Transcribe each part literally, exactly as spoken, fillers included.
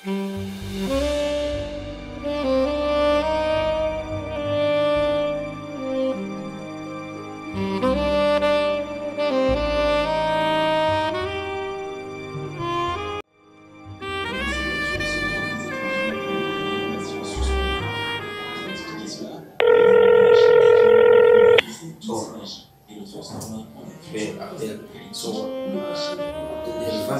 Bon. Men apèl so Delva.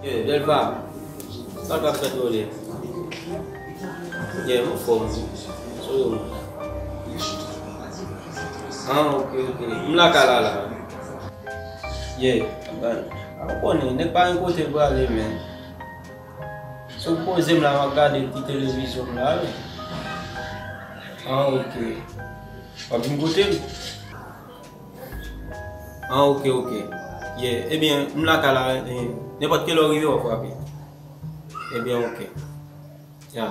Yeah, Delva. Sa w t ap fè tou ye? Yeah, m anfòm. So, ah, ok, ok. M lakay la la. Yeah, a w konnen, nèg pa gen kote l prale, men. Sou poze m la, m ap gade ti televizyon m la, wi. Ah, ok. W ap vin kote m? Ah, ok, ok. Yeah, ebyen, m lakay la, eh, nenpòt kilè w rive, w ap frape. Ebyen, ok. Ya.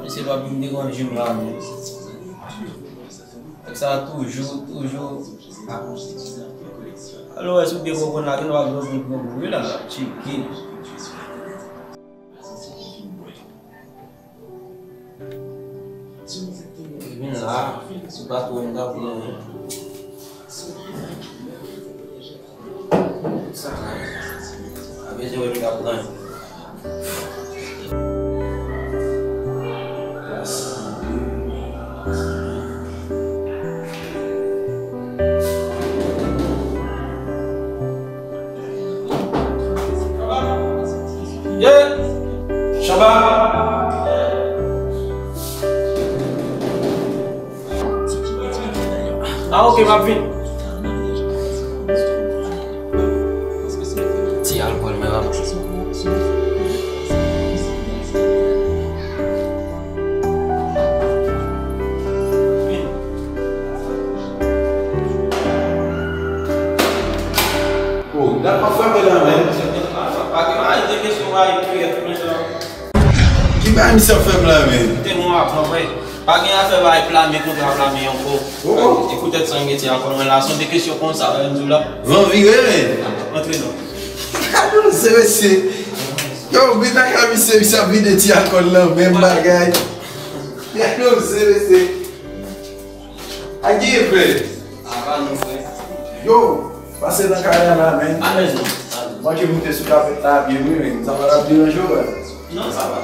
Mesye pa vin deranje m la, men. Nèg sa toujou, toujou. Alò, èske w te konprann la, gen dwa gwo gwo gwo gwo, wi la, tcheke. Vin la, se pa twò m ta pran, wi. Sa, a bezwen wè m ta pran. Yeah! Shabba! Ah, ok, m ap vin. Ti alkòl, men m ap. Oh, dat m ap frape la, men. Pa gen anyen de kesyon, pa gen kiyèt, men sa. Ki bagay misye ap fè m la, men? Te mwen ap pran, frè. Pa gen afè bay plame kontra plame ankò. Oh, oh. E poutèt sa m mete akò mwen la, se yon de kesyon konsa, wè, m di w la. Van vire, men. Antre non. Gade w se mesye. Yo, vin ak misye, misye ap vide ti akò nan menm bagay. Gade w se mesye. A ki efè? Apa nou, frè. Yo, pase nan kay la, men. Alèz non. Manke moute sou kapèt la byen, wi, men. Sa pa t ap deranje w, frè? Non, sa va.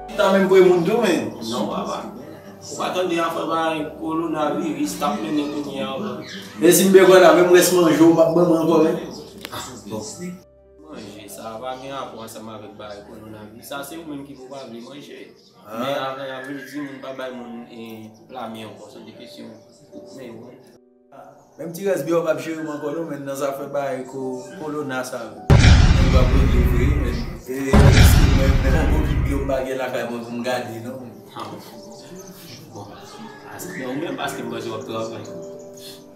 Ou ta menm voye moun tou, men. Non, papa. Ou pa tande afè bay kowonaviris t ap mennen kounye a, wi. E si m bezwen la, menm rès manje w p ap ban mwen ankò, men. Ah, bon. Manje, sa pa gen rapò ansanm avèk bay kowonaviris. Sa se ou menm ki pou pa vle manje. Men avè a vle di moun pa bay moun, eh, plame ankò, se de kesyon. Men bon. Menm ti rès byen w p ap jere m ankò non, men nan zafè bay ko, kolona sa yo. Mwen p ap regle vre, men. E, èske mwen menm gon kout dlo m pa gen lakay mwen pou m gade non. Ah, bon. Bon. Paske, ou menm paske m panse w ap travay.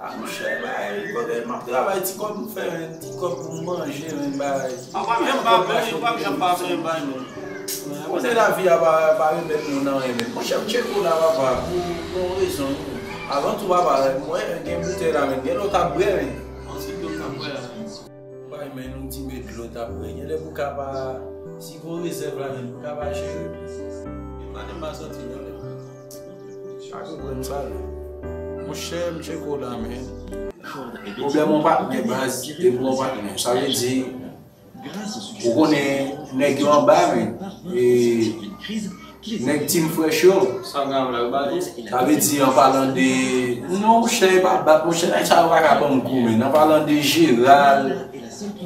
Ah, monchè, bay, kote m ap travay, ti kòb m fè, men, ti kòb pou m manje, men, bay. Ah, w pa janm pa fè, w pa janm pa fè, bay, men. Kote lavi a pa, pa remèt nou nan anyen, men. Monchè, m tcheke w la, papa, pou, pou yon rezon, wi. Avan tou, papa, mwen, gen boutèy la, men, gen lòt ap bwè, men. Yon ti dlo k ap bwè la. Bay, men, nou ti met dlo t ap bwè. Genlè pou ka pa, si gon rezèv la, men, pou ka pa jere. Maten m pa sòti, non, lè. Pa konprann sa, non. Monchè, m tcheke w la, men. Pwoblèm yon patnè, baz, depi yon patnè. Sa vle di, ou konnen nèg yo anba, men. E nèg Team Fresh yo. Sa vle di, an palan de, non, monchè, e pa bat, monchè, nèg sa yo pa ka ban m kou, men. An palan de Jeral,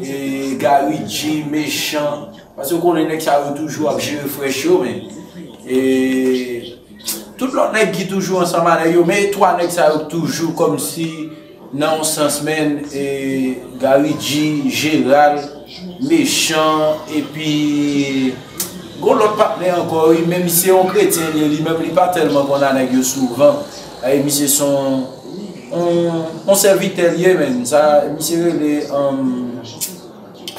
e Gary G, Mechan. Paske ou konnen nèg sa yo toujou ap jere Fresh yo, men. E Tout lòt nèg ki toujou ansanm a nèg yo, men twa nèg sa yo toujou kòmsi nan yon sans, men, e, Gary G, Jeral, Mechan, epi gon lòt patnè ankò, wi, men misye yon kretyen li ye, li menm li pa tèlman konn a nèg yo souvan. E misye se yon, yon, yon sèvitè li ye, men. Sa, misye rele, um,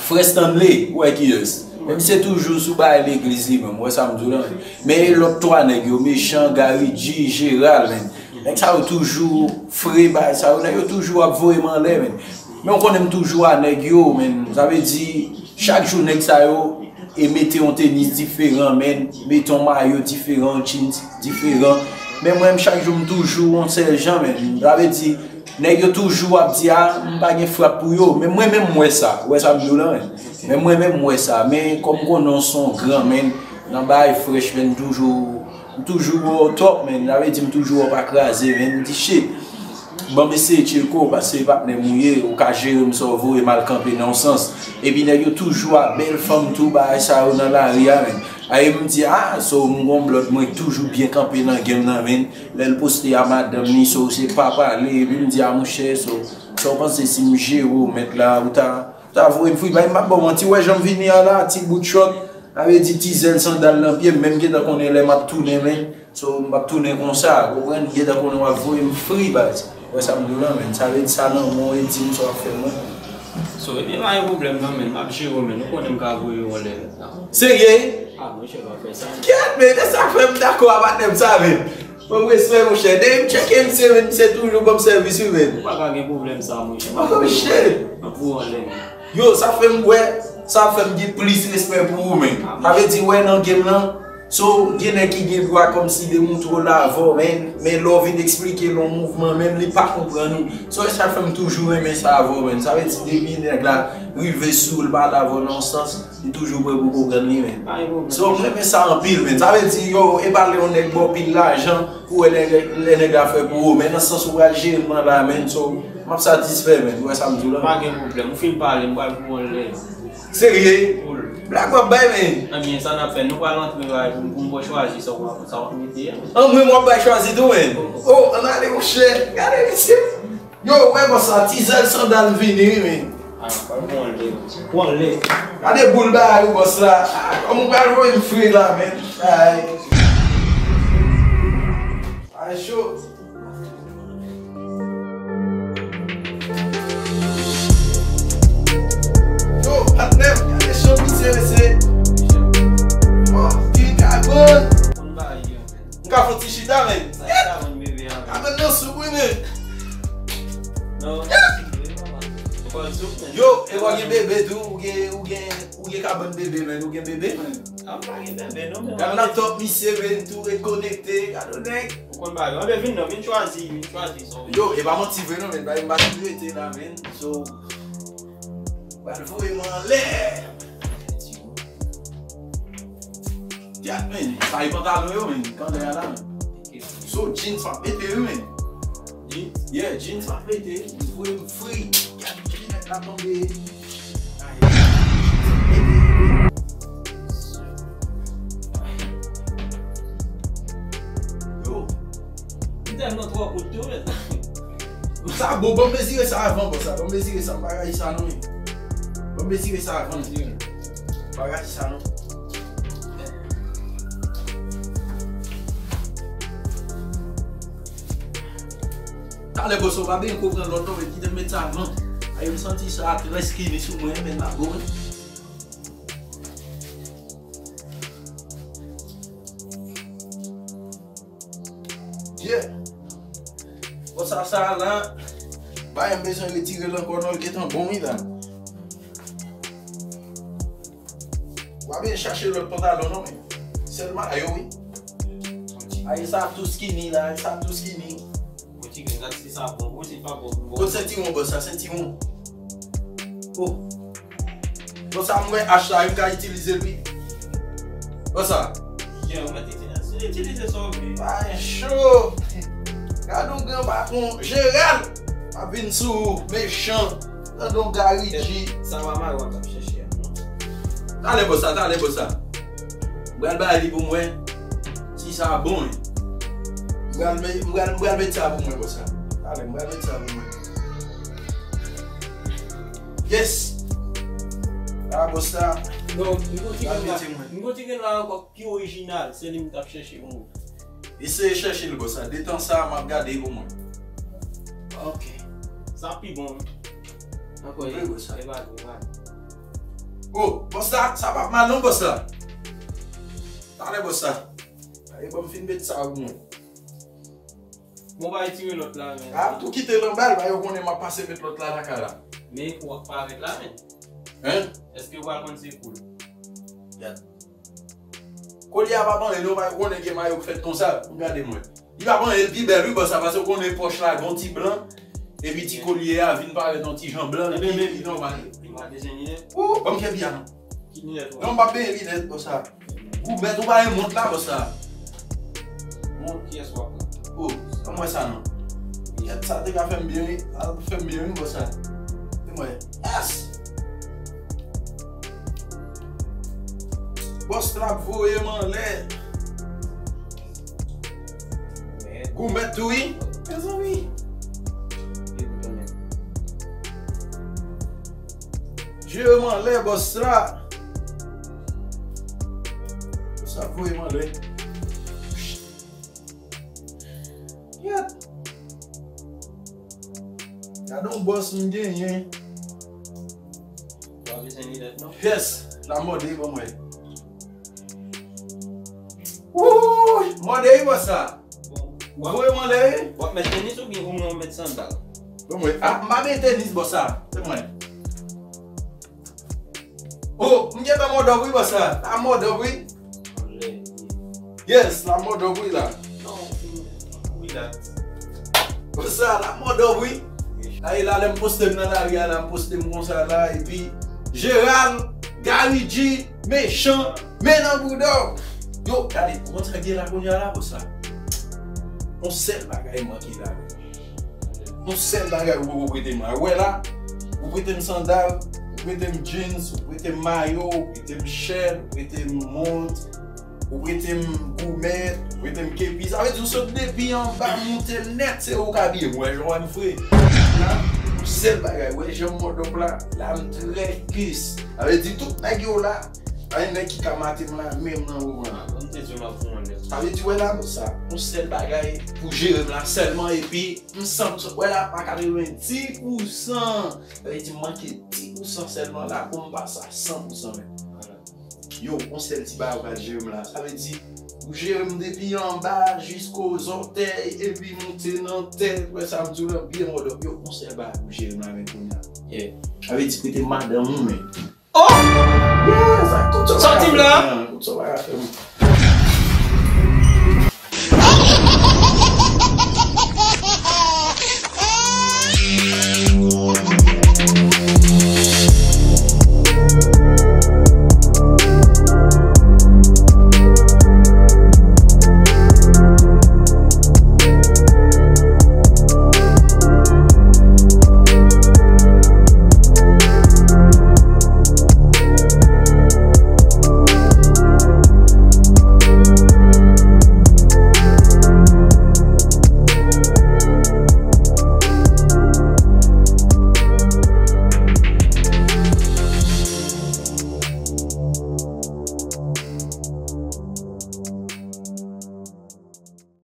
Frè Stanley, ou wè kiyès? Men misye toujou sou bagay legliz li menm, ou wè sa m di w la? Men e lòt twa nèg yo, Mechan, Gary G, Gérald, men. Nèg sa yo toujou fre bagay sa yo, nèg yo toujou ap voye m anlè, men. Men w konnen m toujou a nèg yo, men. Sa vle di, chak jou nèg sa yo e mete yon tenis diferan, men, mete yon mayo diferan, yon jeans diferan. Men mwen, chak jou m toujou yon sèl jan, men. Sa vle di, nèg yo toujou ap di, a, m pa gen frap pou yo. Men mwen menm, m wè sa. Ou wè sa m di w la, men. Men mwen menm, m wè sa. Men kòm m konnen w se yon gran, men, nan bagay frèch, men, m toujou, m toujou wè w top, men. Sa vle di, m toujou wè w pa kraze, men. M di, shit. Ban m eseye tcheke w, paske patnè m ou ye, ou ka jere m sa w voye m al kanpe nan yon sans. Epi nèg yo toujou a bèl fanm tou, bagay sa yo nan lari a, men. Aye m di, a, so m gon blòd mwen k toujou byen kanpe nan game nan, men. Lè l poste a madanm li, so se pa pale, epi m di, a monchè, so, sa w panse si m jere w, mèt la, ou ta, ou ta voye m fri, bay m ap ba w manti, w wè jan m vini a la, ti bout chòt, sa vle di ti zèl sandal nan pye m, men m gentan konnen lè m ap tounen, men. So, m p ap tounen konsa, konprann? Gentan konnen w ap voye m fri, baz. Wè sa m di w la, men. Sa vle di sa nan men w e di m sa w ap fè mwen. So, ebyen, pa gen pwoblèm non, men. M ap jere w, men. Ou konnen m ka voye w anlè, men. Serye? A, monchè, pa fè sa. Kèt, men, e sa k fè m dakò a patnè m sa, men. Bon, respè, monchè. Depi m tcheke misye, men, misye toujou ban m sèvis, wi, men. Ou pa ka gen pwoblèm sa, monchè. M ap voye w anlè. M ap voye w anlè, men. Yo, sa fè m wè, sa fè m gen plis respè pou ou, men. Sa vle di, wè, nan game lan, so, gen nèg ki gen dwa kòmsi demontre w lavè w, men, men lè w vin eksplike l yon mouvman, men li pa konprann ou. So, sa fè m toujou renmen sa avè w, men. Sa vle di, depi nèg la rive sou ou, l pa lavè w nan yon sans, li toujou prè pou konprann li, men. So, m renmen sa anpil, men. Sa vle di, yo, e pa lè yon nèg ba w pil lajan, pou wè nèg, lè nèg la fè pou ou, men nan sans ou pral jere m nan la, men, so, m ap satisfè, men, ou wè sa m di w la? Pa gen pwoblèm, ou fin pale, m pral pou yon lè. Serye? Cool. Blag w ap bay, men. Ebyen, sa n ap fè, nou pral antre la, pou, pou m fè w chwazi sa w ap, sa w ap mete a. An mwen, m w ap bay chwazi tou, men. O, ann ale, monchè. Gade, mesye. Yo, wè bòs la, ti zèl sandal vini, wi, men. A, pral pran lè. Pran lè. Gade boul bagay ou bòs la. A, kòman ou pral voye m fre la, men. Ay. Ay, cho. Yo, patnè m, gade cho misye, mesye. Oh, ti kabann. Konn bagay yo. M ka fè yon ti chita, men. Sa e kabann bebe a, men. Kabann nan soup, wi, men. Non, ou konn soup, men. Yo, e w gen bebe tou, ou gen, ou gen, ou gen kabann bebe, men, ou gen bebe, men. A, m pa gen bebe, non, men. Gad laptop misye, men, tou ret konekte, gad yon nèg. Ou konn bagay. Anben, vin non, vin chwazi, vin chwazi sa w vle. Yo, e pa manti vre, non, men, bagay m pa sou rete la, men. So, pral voye m anlè. Gad, men, sa e pantalon yo, men, kandè a la, men. So, jeans m ap mete, wi, men. Jeans? Yeah, jeans m ap mete. Voye m fri. Gad, kilomèt la tonbe. Ay, jeans m ap mete, wi. Yo. Li tèlman twò kout tou, men. Sa bon, ban m mezire sa avan, bòs la. Ban m mezire sa, m pa rayi sa non, men. Ban m mezire sa avan, men. M pa rayi sa non. Talè, bòs, ou pa byen konprann lòt non, men kite m met sa avan. Ay, m santi sa trè skinny sou mwen, men m ap bon. Yeah. Bon, sa, sa la, pa m bezwen retire l ankò non, l gentan bon, wi, la. W a byen chache lòt pantalon, non, men. Sèlman yo, wi. Ay, sa tou skinny, la, sa tou skinny. Bon, ti grenn, gad si sa bon, bon, si pa bon, bon. Kot sentiwon, bòs, sa, sentiwon? Oh. Bon, sa, m wè ach la, yo ka itilize l, wi. Bon, sa. Yo, mwen te itilize, itilize sa w vle. Ay, cho. Gad yon gran patwon, Jeral. Ap vin sou ou, mechan. Tande yon Gary G. Sa va mare w ap chèche a, non? Talè, bòs, sa, talè, bòs, sa. M pral bay li pou mwen. Si sa bon, wi. M pral me-, m pral, m pral met sa pou mwen, bòs, sa. Talè, m pral met sa pou mwen. Yes! A, bòs, sa. Non, m konn ti grenn la, m konn ti grenn la ankò ki orijinal, se li m t ap chèche pou mwen. Eseye chèche l, bòs, sa. Detan sa, m ap gade pou mwen. Ok. Sa pi bon, wi. Ankò, wi, bòs, sa. E pa gwo, pa. Oh, bòs la, sa p ap mal non, bòs la. Talè, bòs la. Aye, ban m fin met sa pou mwen. Bon, pa retire lòt la, men. A, tou kite l anba, ba yo konnen m ap pase met lòt la lakay la. Men w ap parèt la, men. Hein? Èske w pral konn se kou l? Gad. Kolye a pa ban li non, ba yo konnen gen mayo k fèt konsa. Gade mwen. Li pa ban li, l pi bèl, wi, bòs la, paske w konnen pòch la, gon ti blan. Epi ti kolye a vin parèt yon ti jan blan, li, li nòmal. Li pa dezenye. Ou, ban m kè byen non. Ki linèt ou? Non, m pa benyen linèt, bòs la. Ou mèt ou pa yon mont la, bòs la. Mont kiyès w ap pran? Oh, ban m wè sa non. Yèt sa te ka fè m byen, wi. Sa te fè m byen, wi, bòs la. Se mwen. Yes! Bòs la ap voye m anlè. Goumèt tou, wi. Mezanmi. Jere m anlè, bòs la. Sa voye m anlè. Yèt. Gade yon bòs m genyen. Ou pa bezwen linèt, non? Yes, la mòde, ban mwen. Wouy, mòde, wi, bòs la. Bon. Ou voye m anlè, wi. W ap met tenis oubyen ou mwen w met sandal? Ban mwen. Ah, m pa met tenis, bòs la. Se mwen. Oh, m gentan mòdòp wi, bòs la. La mòdòp wi. Yes, la mòdòp wi la. Non, relax. Bòs la, la mòdòp wi. Aye la, lè m poste m nan lari a la, m poste m konsa la, epi Jeral, Gary G, Mechan, men nan bouda w. Yo, gade, kòman sa gen la kounye a la, bòs la? Yon sèl bagay manke la. Yon sèl bagay ou poko prete m la. Ou wè la, ou prete m sandal, ou prete m jeans, ou prete m mayo, ou prete m chèn, ou prete m mont, ou prete m goumèt, ou prete m kepi. Sa vle di ou sot depi anba, moute nèt, se ou k abiye m. Ou wè jan w wè m fre. La, yon sèl bagay, ou wè jan m mòdòp la, la m trè kis. Sa vle di tout nèg yo la, pa gen nèg ki ka mate m la, menm nan moman an. Mwen te di w m ap fè yon lè. Sa vle di, wè la, sa, yon sèl bagay pou jere m la sèlman, epi m san pou san, wè la, pa katrevenndis pou san. Sa vle di, m manke dis pou san sèlman la pou m pase a san pou san menm. Yo, yon sèl ti bagay ou pral jere m la. Sa vle di, ou jere m depi anba jisko zòtèy, epi moute nan tèt, wè sa m di w la, byen mòdòp. Yo, yon sèl bagay ou jere m la, men kounye a. Yeah. Sa vle di, prete madanm ou, men. Oh! Yeah, sa, kout sa. Sòti m la. Kout sa pa ka fè m.